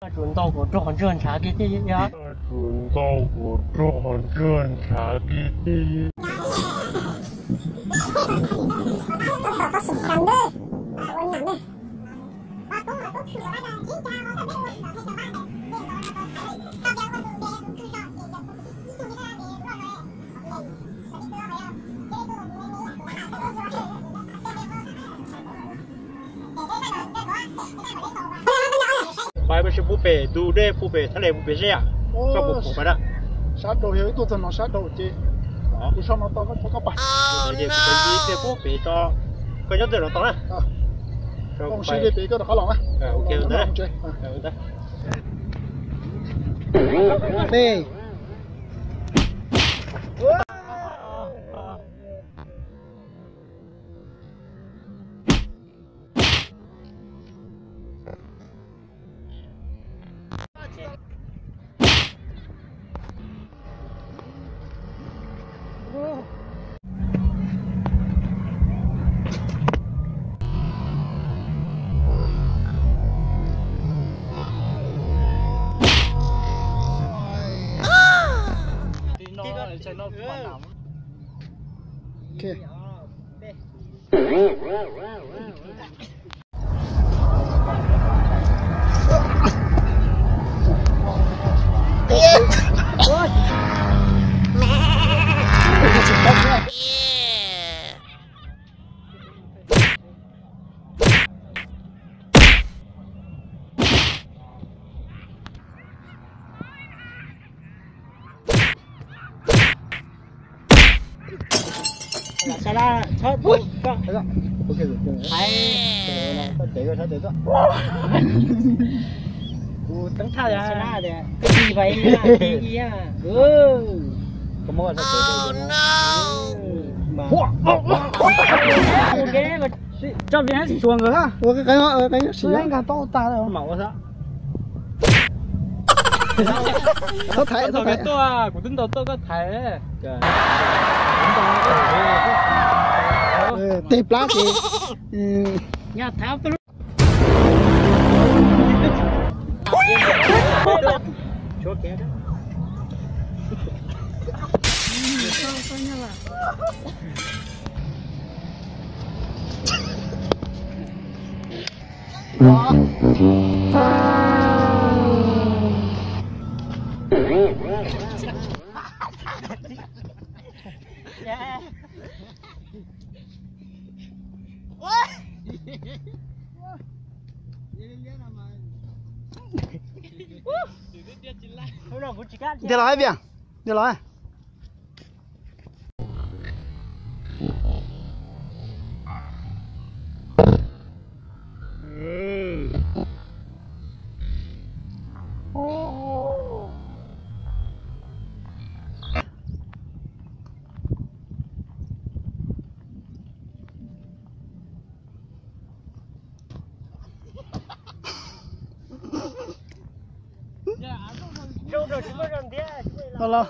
Tsum ntau kuv rau qhov ntswg ntshav kiag thiaj. Tsum ntau kuv rau qhov ntswg ntshav kiag thiaj. Pais pes pub pem tus dej, pub pem thaj les, pub pem zeb yam. Koj pum pum pais na. Sab rau yog ib tuaj txog no sab rau ces kuv so no tau koj pais. Ces kuv pais ntxiv pub pem tso, koj nyob ntawm no tau na. Koj mus siv dej pem koj rov qab los na. Ok, ntawd. Sab laj txhob tu koj. Hais, koj tev koj sab tes tuaj. Kuv teeb thaj sab laj tias koj tig pais ib, ib, ib. Koj muab koj sab tes tuaj. Tso vim xuas nkawd ha. Ua qeeb qeeb nkag tau tas mam ua xwb. Txhob thaiv, txhob thaiv. Tuaj, kuv twb ntaus tuaj koj thaiv. Tej plab ces. Ntiag los ib pliag, ntiag los. Los los.